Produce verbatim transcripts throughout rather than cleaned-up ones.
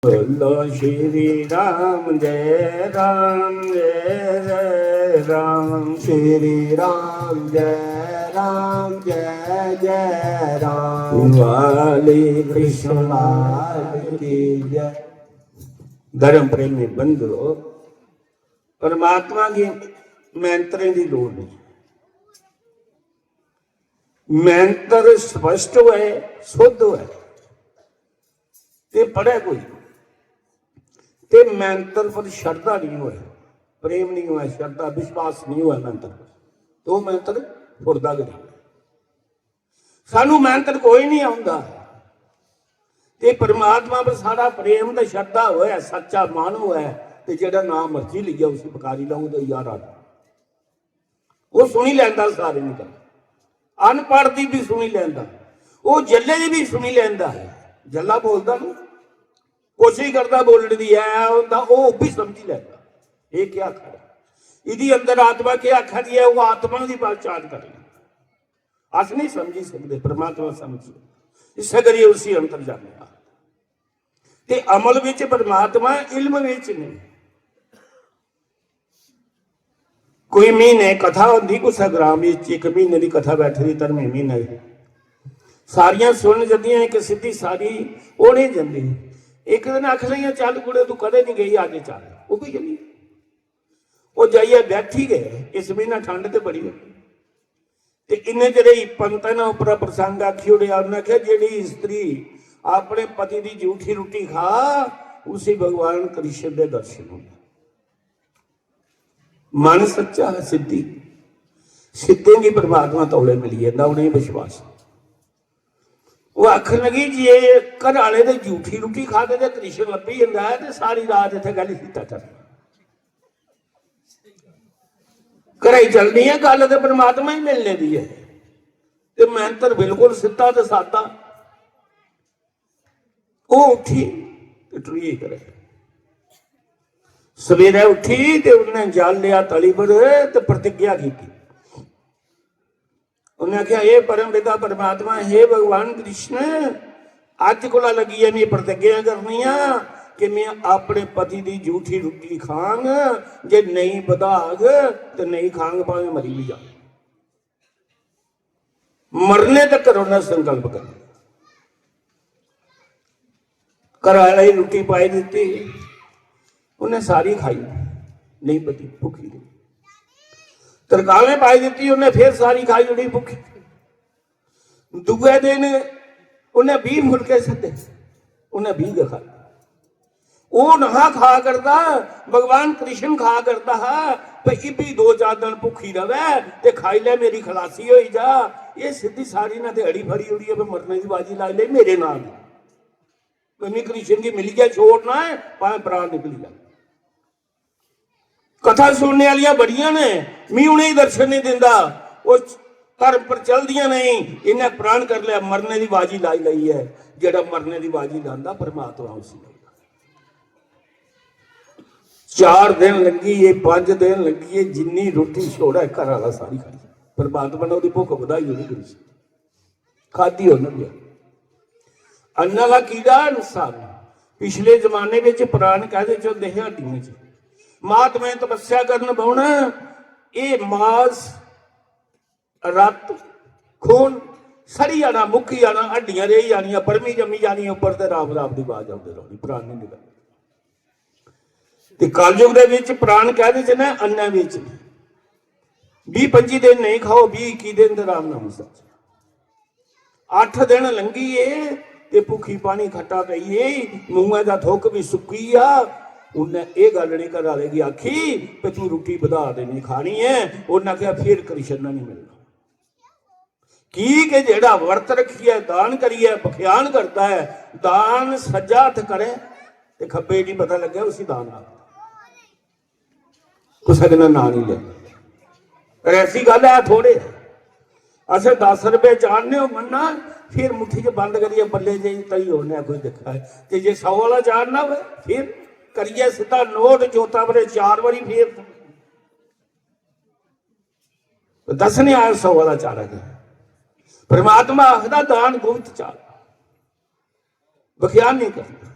बोलो श्री राम जय राम जय जय राम। श्री राम जय राम जय जय राम। वाली कृष्ण लाल की जय। धर्म प्रेमी बंधुओ, परमात्मा गी मैंतरें दी लोड़ नहीं। मैंतर स्पष्ट होए, शुद्ध होए, ते पढ़े कोई, ते मैंतर पर श्रद्धा नहीं होए, प्रेम नहीं होए, श्रद्धा विश्वास नहीं होए मैंतर पर, तो मैंतर फुरदा गै नहीं। सानू मैंतर कोई नहीं आंदा, ते परमात्मा पर सारा प्रेम ते श्रद्धा होए, सच्चा मन होए, ते जेड़ा नाम मर्जी लिया उसी पुकारी लो, तो यार आ। वो सुनी लैंदा सारी गल्ल, अनपढ़ दी भी सुनी लैंदा, वो जल्ले दी भी सुनी लैंदा है। जल्ला बोलदा ना, कोशिश करदा बोलने दी, ऐ होंदा, वो भी समझी लैंदा। ये क्या आखा दा? इदी अंदर आत्मा क्या आखा दी है, वो आत्मा दी पहचान कर लेंदा। अस नहीं समझी सकते, परमात्मा समझी। इस्सै करियै उसी अंतर जाने। ते अमल विच परमात्मा, इल्म विच नहीं। कोई महीने कथा होंदी कुसै ग्राम विच, इक महीने दी कथा बैठी दी, धर्मी महीने दी। सारियां सुनन जंदियां, इक सिद्धी सारी ओढ़े जंदी। इक दिन आखन लगियां, "चल कुड़े, तू कदें नहीं गई, अज्ज चल।" वो भी चली। वो जाइयै बैठी गए। इस महीना ठंड ते बड़ी होंदी। ते इन्ने चिरे ही पंत ने उप्परा प्रसंग आखी ओड़ेआ। उन्नै आखेआ, "जेह्ड़ी स्त्री अपने पति दी जूठी रुट्टी खा, उसी भगवान कृष्ण दे दर्शन होंदे।" मन सच्चा है, सिद्धि, सिद्धें गी परमात्मा तौले मिली जंदा, उ'नेंगी विश्वास। ओह् आखन लगी, "जे घर आह्ले दे जूठी रुट्टी खादे ते कृष्ण लब्भी जंदा ऐ, ते सारी रात इत्थै गल्ल सीता करना।" घरै गी चलनी ऐ, गल्ल ते परमात्मा ही मिलने दी ऐ। ते मैंतर बिल्कुल सिद्धा ते सादा। ओह् उठी ते टुरी गेई घरै। सवेरै उठी ते उन्नै जल लेआ तली पर ते प्रतिज्ञा कीती। उन्नै आखेआ, "हे परम पिता परमात्मा, हे भगवान कृष्ण, अज्ज कोला लग्गियै में प्रतिज्ञा करनी आं कि में अपने पति दी जूठी रुट्टी खांग, जे नेईं बधाग ते नेईं खांग, भामें मरी बी जांग।" मरने तकर उन्नै संकल्प करी। घर आह्ले गी रुट्टी पाई दित्ती, उन्नै सारी खाई, नेईं बची, भुक्खी रेही। तरकालें पाई दित्ती, उन्नै फिर सारी खाई ओड़ी, भुक्खी। दूए दिन उन्नै बीह् फुलके सद्दे, उन्नै बीह् गै खाए। ओह् नहा खा करदा, भगवान कृष्ण खा करदा हा, ते इब्बी दो चार दिन भुक्खी रवै ते खाई लै, मेरी खलासी होई जा। एह् सिद्धी सारी ने ते अड़ी फड़ी उड़ी, अब मरने दी बाजी लाई लेई मेरे नाम। मैं कृष्ण गी मिलियै छोड़ना ऐ, भाएं प्राण निकली जा। कथा सुनने आह्लियां बड़ियां ने, मी उ'नेंगी दर्शन नहीं दिंदा, ओह् धर्म पर चलदियां नहीं। इन्नै प्रण कर लिया, मरने दी बाजी लाई लेई ऐ। जेह्ड़ा मरने दी बाजी लांदा, परमात्मा उसी लैंदा। चार दिन लंघी गे, पंज दिन लंघी गे, जिन्नी रुट्टी छोड़ै घर आह्ला सारी खाई। परमात्मा ने ओह्दी भुक्ख बधाई ओड़ी, कृष्ण खाद्धी उन्न बी। अन्न आह्ला कीड़ा इंसान। पिछले जमाने बिच प्राण कैह्दे च होंदे हे? हड्डियें च। महात्माएं तपस्या करन बौह्ना, एह् मास, रक्त, खून सड़ी जाना, मुक्की जाना, हड्डियां रेही जानियां, बर्मी जम्मी जानी उप्पर ते राम राम दी आवाज औंदी रौह्नी, प्राण निं निकलदे। ते कलयुग दे बिच प्राण कैह्दे च न? अन्नै बिच। बीह् पंजी दिन नेईं खाओ, बीह् इक्की दिन ते राम नाम सच। अट्ठ दिन लंघी गे ते भुक्खी पानी खट्टा पेई गेई, मुंहै दा थुक्क बी सुक्की गेआ। उन्नै एह् गल्ल निं घरै आह्ले गी आखी कि तूं रुट्टी बधा दे, निं खानी ऐ। उन्नै आखेआ, "फिर कृष्ण ने निं मिलना।" की के जेह्ड़ा वर्त रक्खियै, दान करियै, बख्यान करदा ऐ, दान सज्जा हत्थ करै ते खब्बे गी पता लग्गै, उसी दान आखदे। कुसै कन्नै नां निं लेना। पर ऐसी गल्ल ऐ थोड़े। असें दस रपेऽ चाढ़ने होङन ना, फिर मुट्ठी च बंद करियै बल्ले जेही तई ओड़ने आं, कोई दिक्खा ऐ। ते जे सौ आह्ला चाढ़ना होऐ, फिर करियै सिद्धा नोट जोता पर चार बारी फेर। दस्सने आं सौ आह्ला चाढ़ा दे। परमात्मा आखदा, दान गुप्त चाढ़, बख्यान नहीं करना।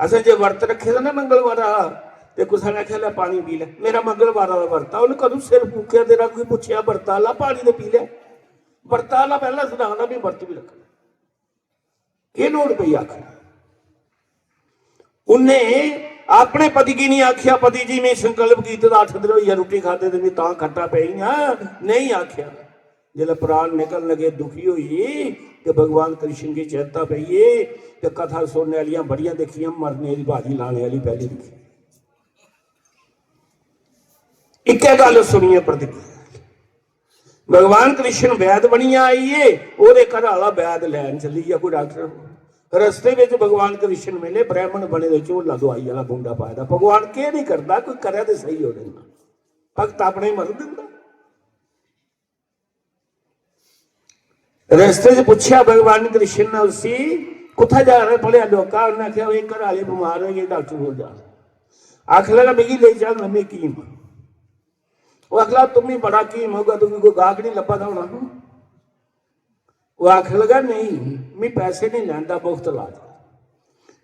असें जे वर्त रक्खे दा ना मंगलवारा, ते कुसै ने आखेआ, "लै पानी पी लै, मेरा मंगलवारा दा वर्त आ।" उन्नै कदूं सिर फूकेआ तेरा, कोई पुच्छेआ, "वर्त आह्ला पानी ते पी लै।" वर्त आह्ला पैह्ला सनाना भी वर्त भी रक्खना। केह् लोड़ पेई आखना? उन्नै अपने पति गी नहीं आखेआ, "पति जी, मैं संकल्प कीते दा, अट्ठ दिन होई गेआ रुट्टी खादे ते मैं तां खट्टा पेई आं।" नहीं आखेआ। जिसलै प्राण निकलन लगे, दुखी होई, ते भगवान कृष्ण गी चेता पेई, ते कथा सुनने आह्लियां बड़ियां दिक्खियां, मरने दी बाजी लाने आह्ली पैह्ली दिक्खी। इक्कै गल्ल सुनियै प्रतिक्रिया। भगवान कृष्ण वैद बनियै आई गे, ओह्दे घर आह्ला वैद लैन चली गेआ कोई डाक्टर। रस्ते बिच भगवान कृष्ण मिले, ब्राह्मण बने दे, झोला दुआई आह्ला मुंडा पाए दा। भगवान केह् नहीं करदा, कोई करै ते सही ओह्दे नाल। भक्त अपने ही मदद दिंदा। रस्ते च पुच्छेआ भगवान कृष्ण ने उसी, "कुत्थै जा रहे भलेआ लोका?" उन्नै आखेआ, "ओह् घर आह्ले बमार होई गे, डाक्टर कोल जा।" आखन लगा, "मिगी लेई चल, में हकीम आं।" ओह् आखन लगा, "तुम ही बड़ा हकीम होगा, तुगी कोई गाहक नहीं लब्भा दा होना।" ओह् आखन लगा, "नहीं, में पैसे नहीं लैंदा, मुफ्त इलाज।"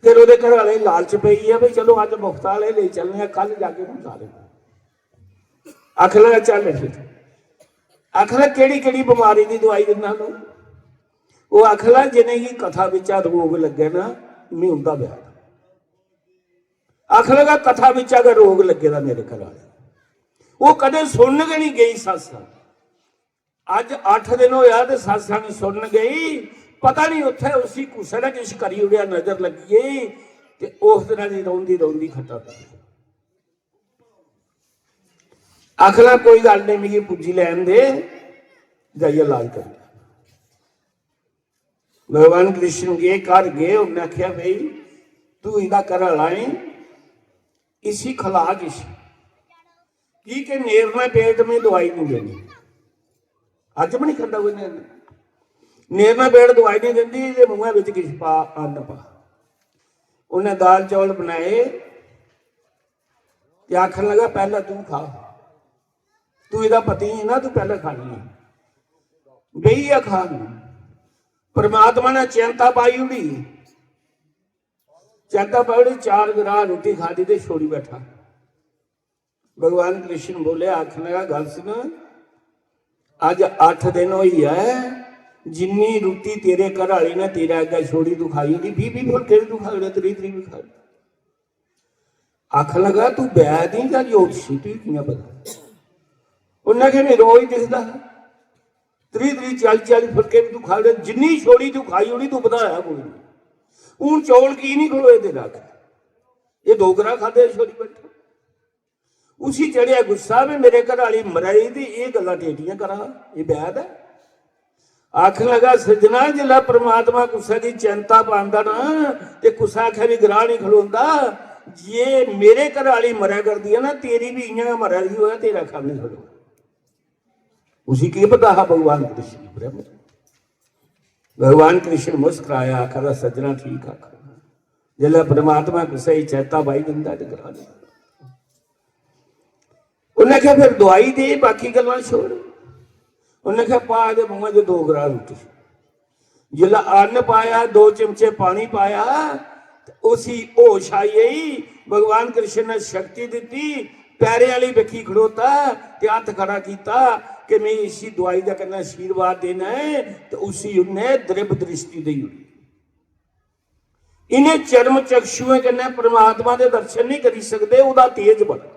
फिर ओह्दे घर आह्ले गी लालच पेई गेआ, "भाई चलो, अज्ज मुफ्त आह्ले लेई चलने आं, कल जाके मुफ्त आह्ले।" आखन लगा, "चल फिर।" आखन लगा, "केह्ड़ी केह्ड़ी बमारी दी दुआई दिन्ना तूं?" ओह् आखन लगा, "जिनेंगी कथा बिच्चा रोग लग्गे ना, में उं'दा ब्याह।" आखन लगा, "कथा बिच्चा गै रोग लग्गे दा मेरे घर आह्ले।" ओह् कदें सुनन गै नहीं गेई सत्संग। अज्ज अट्ठ दिन होया ते सत्संग सुनन गई, पता नहीं उत्थै उसी कुसै ने किश करी ओड़ेआ, नजर लग्गी गेई, ते उस दिनै दी रौंदी रौंदी खट्टा पै गेई। आखन लगा, "कोई गल्ल नहीं, मिगी पुज्जी लैन दे, जाइयै इलाज करी।" भगवान कृष्ण गे, घर गे, उन्नै आखेआ, "भाई, तू इं'दा घरै आह्ला ऐ, इसी खला किश, की के नेरना पेट में दवाई नहीं देनी।" अज्ज भी नहीं खंदा कोई नेरना। नेरना पेट दवाई नहीं देंदी, ते मुंहै बिच किश पा, अन्न पा। उन्नै दाल चौल बनाए ते आखन लगा, "पैह्ला तू खा, तू एह्दा पति है ना, तू पैह्ला खानी है, बेहियै खानी।" परमात्मा ने चैंता पाई ओड़ी, चैंता पाई ओड़ी, चार ग्राह रुट्टी खादी ते छोड़ी बैठा। भगवान कृष्ण बोले, आखन लगा, "गल्ल सुन, अज्ज अट्ठ दिन होई ऐ, जिन्नी रुट्टी तेरे घर आह्ली ने तेरे अग्गै छोड़ी, तू खाई ओड़ी, बीह बीह फुलके भी तू खाई ओड़े, त्रीह त्रीह भी खाई ओड़े।" आखन लगा, "तू वैद ही जां ज्योतिषी, तुगी कि'यां पता?" उन्नै आखेआ, "में रोज दिखदा हा, त्रीह त्रीह, चाली चाली फुलके भी तू खाई ओड़े, जिन्नी छोड़ी तू खाई ओड़ी, तू बधाया कोई नहीं। हून चौल की नहीं खलोए तेरे अग्गै? एह् दो ग्राह खादे, छोड़ी बैठा।" उसी चढ़ेआ गुस्सा, "भी मेरे घर आह्ली मराई दी, एह् गल्लां टेटियां करा, एह् वैद ऐ?" आखन लगा, "सज्जना, जिसलै परमात्मा कुसै दी चैंता पांदा ना, ते कुसै आखै बी ग्राह नहीं खलोंदा। जे मेरे घर आह्ली मरै करदी ऐ ना, तेरी बी इ'यां गै मरै दी होऐ, तेरा आखै बी नहीं खलोंदा।" उसी केह् पता हा भगवान कृष्ण ब्रह्म। भगवान कृष्ण मुस्कुराया, आखा दा, "सज्जना, ठीक आखा दा। जिसलै परमात्मा कुसै गी चैता पाई दिंदा ते ग्राह नहीं।" उन्नै आखेआ, "फिर दुआई दे, बाकी गल्लां छोड़।" उन्नै आखेआ, "पा ते मुंहै च दो ग्राह रुट्टी।" जिसलै अन्न पाया, दो चिमचे पानी पाया, ते उसी होश आई गेई। भगवान कृष्ण ने शक्ति दित्ती, पैरें आह्ली बक्खी खड़ोता ते हत्थ खड़ा कीता कि में इसी दुआई दा कन्नै आशीर्वाद देना ऐ, ते उसी उन्नै दृढ़ दृष्टि देई ओड़ी। इ'नें चर्म चक्षुएं कन्नै परमात्मा दे दर्शन नहीं करी सकदे, ओह्दा तेज बड़ा।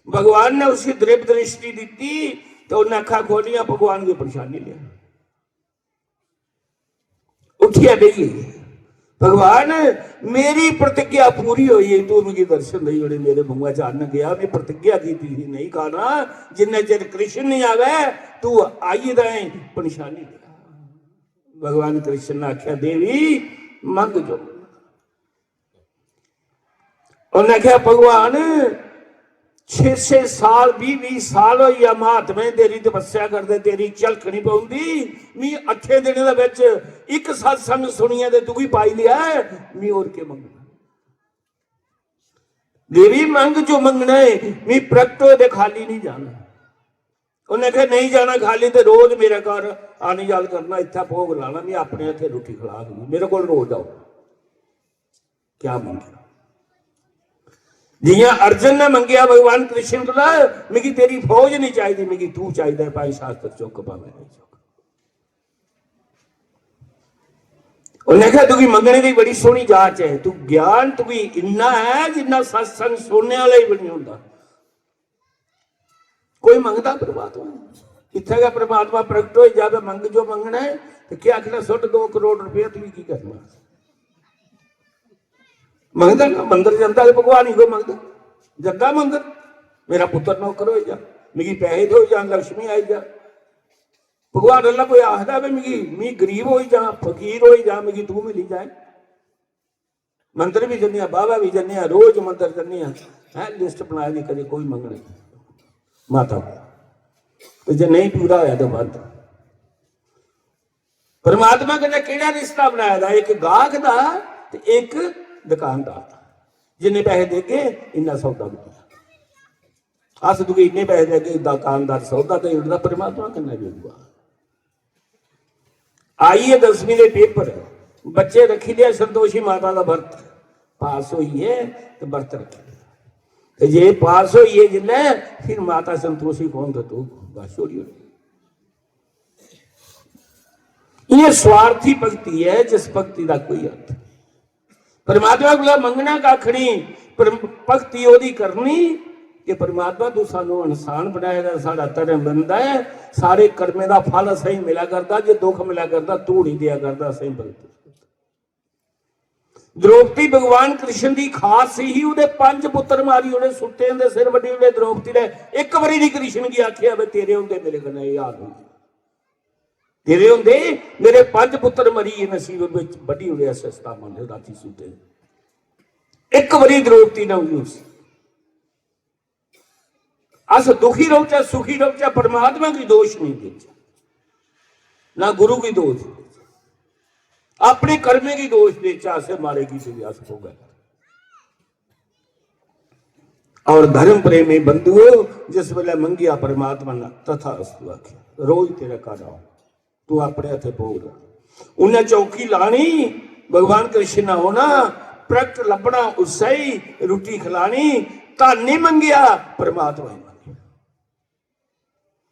भगवान ने उसी दृढ़ दृष्टि दित्ती ते उन्नै अक्खां खोलियां, भगवान गी पन्छानी लेआ। उठियै बेही गेई। "भगवान, मेरी प्रतिज्ञा पूरी होई गेई, तू मिगी दर्शन देई ओड़े, मेरे मुंहै च अन्न गेआ, में प्रतिज्ञा कीती थी नहीं खाना, जिन्ने चिर कृष्ण नहीं आवे, तू आई दा ऐ, पन्छानी लेआ।" भगवान कृष्ण ने आखेआ, "देवी, मंग जो।" उन्नै आखेआ, "भगवान, छे छे साल, बीह बीह साल होई गेआ महात्मे तेरी तपस्या करदे, तेरी झलक नहीं पौंदी। मी अट्ठे दिनें दे बिच इक सत्संग सुनियै ते तुगी पाई लेआ ऐ, मी होर केह् मंगना?" "देवी, मंग जो मंगना है, मी प्रकट होए दे खाली नहीं जाना।" उन्नै आखेआ, "नहीं जाना खाली, ते रोज मेरे घर आनी जाल करना, इत्थै भोग लाना, मी अपने हत्थें रुट्टी खला तुगी, मेरे कोल रोज आओ।" क्या मंगेआ? जियां अर्जुन ने मंगेआ भगवान कृष्ण कोला, "मिगी तेरी फौज नहीं चाहिदी, मिगी तू चाहिदा, भाई शास्त्र चुक भावें नहीं चुक।" उन्हें कहा, "तुगी मंगने की बड़ी सोहनी जाच है, तू ज्ञान तुगी इन्ना है जिन्ना सत्संग सुनने वाले ही बनी होंदा।" कोई मंगदा परमात्मा? इत्थै गै परमात्मा प्रगट होई जावे, मंग जो मंगना है, ते क्या आखना, "सुट दो करोड़ रुपया, तुगी की करना?" मंगदा ना, मंदर जंदा ते भगवान ही कोई मंगदा, जंदा मंदर, "मेरा पुत्र नौकर होई जा, मिगी पैसे थ्होई जान, लक्ष्मी आई जा।" भगवान अल्लाह कोई आखदा भी, "मिगी, मी गरीब होई जा, फकीर होई जा, मिगी तू मिली जाए।" मंदर भी जन्ने आं, बाबा भी जन्ने आं, रोज मंदर जन्ने आं, हैं, लिस्ट बनाई दी, कदे कोई मंगने, माता, ते जे नहीं पूरा होया तो बंद। परमात्मा कन्नै केह्ड़ा रिश्ता बनाए दा? इक गाहक दा ते इक दुकानदार दा। जिन्ने पैसे देगे, इन्ना सौदा बिकेगा। अस तुगी इन्ने पैसे देगे, दुकानदार सौदा देई ओड़दा, परमात्मा कन्नै भी होगा। आई गे दसमीं दे पेपर, बच्चे रक्खी लेआ संतोषी माता दा बर्त, पास होई गे ते बर्त रक्खी लेआ। ते जे पास होई गे जिसलै, फिर माता संतोषी कौन ते तू, बस छोड़ी ओड़ी। इ'यां स्वार्थी भक्ति ऐ, जिस भक्ति दा कोई अर्थ नहीं। परमात्मा कोला मंगना कक्ख नहीं, पर भक्ति ओह्दी करनी कि परमात्मा, तू सानू इंसान बनाए दा, साढ़ा धर्म बनदा ऐ, सारे कर्में दा फल असेंगी मिला करदा, जे दुख मिला करदा, तू नहीं दिया करदा असेंगी भक्ति। द्रौपदी भगवान कृष्ण दी खास ही, ओह्दे पंज पुत्र मारी ओड़े, सुट्टे दे सिर बड्ढी ओड़े द्रौपदी ने। इक बारी नहीं कृष्ण गी आखेआ, "वे तेरे होंदे मेरे कन्नै एह् हाल होई।" तेरे होंदे मेरे पंज पुत्र मरी गे, नसीब बिच बड्ढी ओड़े, अस सतावन दे राती सुते। इक बारी द्रौपदी ने उसी, अस दुखी रौहचै, सुखी रौहचै, परमात्मा गी दोष नहीं देचै, ना गुरु गी दोष देचै, अपने कर्में गी दोष देचै, असें मारे की भी अस भोगै। और धर्म प्रेमी बंधुओ, जिस वेले मंगिया परमात्मा ने, "तथा अस्तु" आखे, "रोज तेरा घर आऊं, तू अपने हथे भोग ला।" उन्हें चौकी लानी, भगवान कृष्ण ने होना, प्रगट लब्भना, उससे ही रुट्टी खिलानी। धन नहीं मंगिया, परमात्मा ही मंगिया।